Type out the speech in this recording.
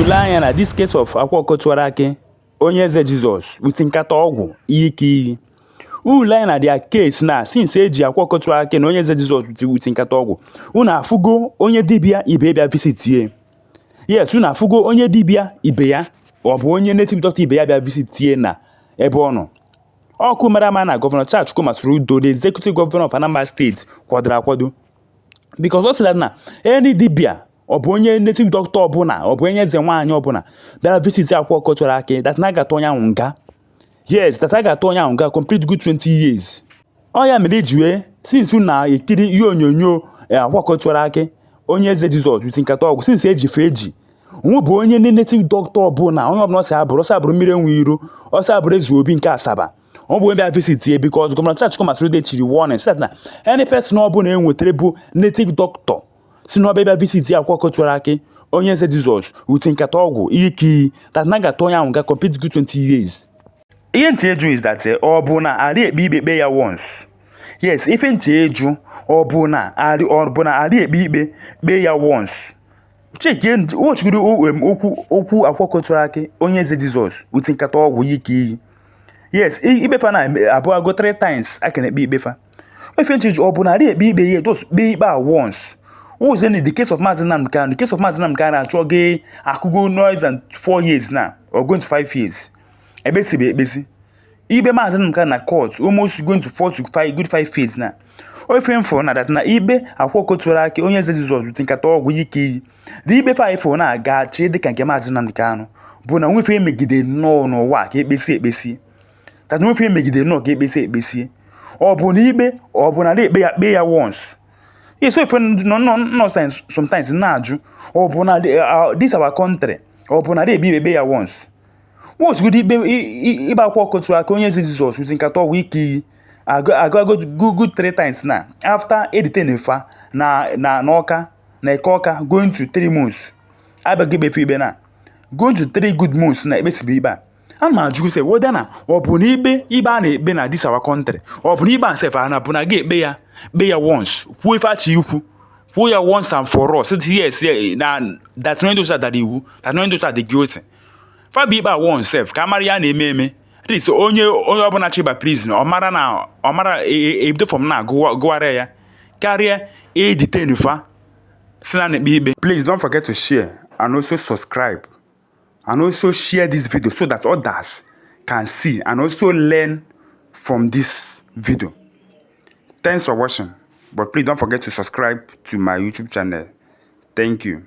Unu lee anya na this case of Akwa Ọkụkọ Tiwara Akị, Onye Eze Jesus with nkata ọgwụ iyi ka iyi. Unu lee anya na their case na since eji Akwa Ọkụkọ Tiwara Akị na Onye Eze Jesus with nkata ọgwụ, unu afụgo onye dibịa ibe bịa visit ye? Yes, unu afụgo onye dibịa ibe ya, ọ bụ onye native doctor ibe ya bịa visit ye na ebe ọ nọ? Ọkụ mara ama na Governor Charles Chukwuma Soludo, the executive governor of Anambra State, kwadoro akwado, because ọ sị na any dibịa, ọ bụ onye native doctor ọbụla, ọ bụ onye eze nwaanyị ọbụla bịara visit Akwa Ọkụkọ Tiwara Akị, that na ga-atụ onye ahụ nga. Yes, that a ga-atụ onye ahụ nga complete good 20 years. Ọ ya mere eji wee since na-ekiri ihe onyonyo Akwa Ọkụkọ Tiwara Akị, Onye Eze Jesus with nkata ọgwụ, since eji fe eji onwe bụ onye ndị native doctor ọbụla, onye ọbụla ọsọ abụrụ, ọsọ abụrụ mmiri enwe iro, ọsọ abụrụ Eze Obi nke Asaba, ọ bụ onye bịa visit ya, because Governor Charles Chukwuma Soludo chiri warning sị that na any person ọbụla enwetara bụ native doctor si na ọbịa bịa visit ya Akwa Ọkụkọ Tiwara Akị, Onye Eze Jesus with nkata ọgwụ iyi ka iyi, that na ga-atụ onye ahụ nga complete good 20 years. Ihe ntị eju is that ọ bụ na arị ekpe ikpe kpe ya once. Yes, ife ntị eju, ọ bụ na arị ekpe ikpe kpe ya once. Check watchgoro okwu Akwa Ọkụkọ Tiwara Akị, Onye Eze Jesus with nkata ọgwụ iyi ka iyi. Yes, ikpe fa na abụọ go three times a ka na-ekpe ikpe fa. Ife ntị eju, ọ bụ na arị ekpe ikpe ya just kpee ikpe a once? What was in the case of Mazi Nnamdi Kanu? The case of Mazi Nnamdi Kanu achọghị akụgo noise and 4 years now or going to 5 years. Ekpesibe ekpesi. Ikpe Mazi Nnamdi Kanu na court almost going to 4 to 5, good 5 years now. Ife mfụ na that na ikpe Akwa Ọkụkọ Tiwara Akị, Onye Eze Jesus with nkata ọgwụ iyi ka iyi. The ikpe fa ifo na-agachi dịka nke Mazi Nnamdi Kanu bụ na nwefe emegide nnọọ n'ụwa ka ekpesi ekpesi. That nwefe emegide nnọọ ka ekpesi ekpesi. Ọ bụ na ikpe, ọ bụ na ekpe ya kpee ya once. Yes, so ife nọ nọ nọ sometimes na-ajụ, ọ bụ na this our country, ọ bụ na ekpe ikpe kpee ya once? Watchgodo ikpe ikpe Akwa Ọkụkọ Tiwara Akị, Onye Eze Jesus with nkata ọgwụ ike iyi agụ good good three times na after e detain fa na n'Ọka na Eke Ọka, going to 3 months, abịaghị ikpefe ikpe na going to 3 good months na ekpesibe ikpe a. Ana m ajụ sef whether na ọ bụ na ikpe a na-ekpe na this our country, ọ bụ na ikpe a sef a na bụ na ga ekpe ya kpe ya once, kwuo ife achị ikwu, kwuo ya once and for all, say yes, na that no those dara iwu, that no those dị guilty. Fa bụ ikpe a once sef ka a mara ya na-eme eme. At least onye ọbụla chịba prison, ọ mara na ọ mara ebido from na gụwara ya karịa e detain fa si na na-ekpe ikpe. Please don't forget to share and also subscribe and also share this video so that others can see and also learn from this video. Thanks for watching, but please don't forget to subscribe to my YouTube channel. Thank you.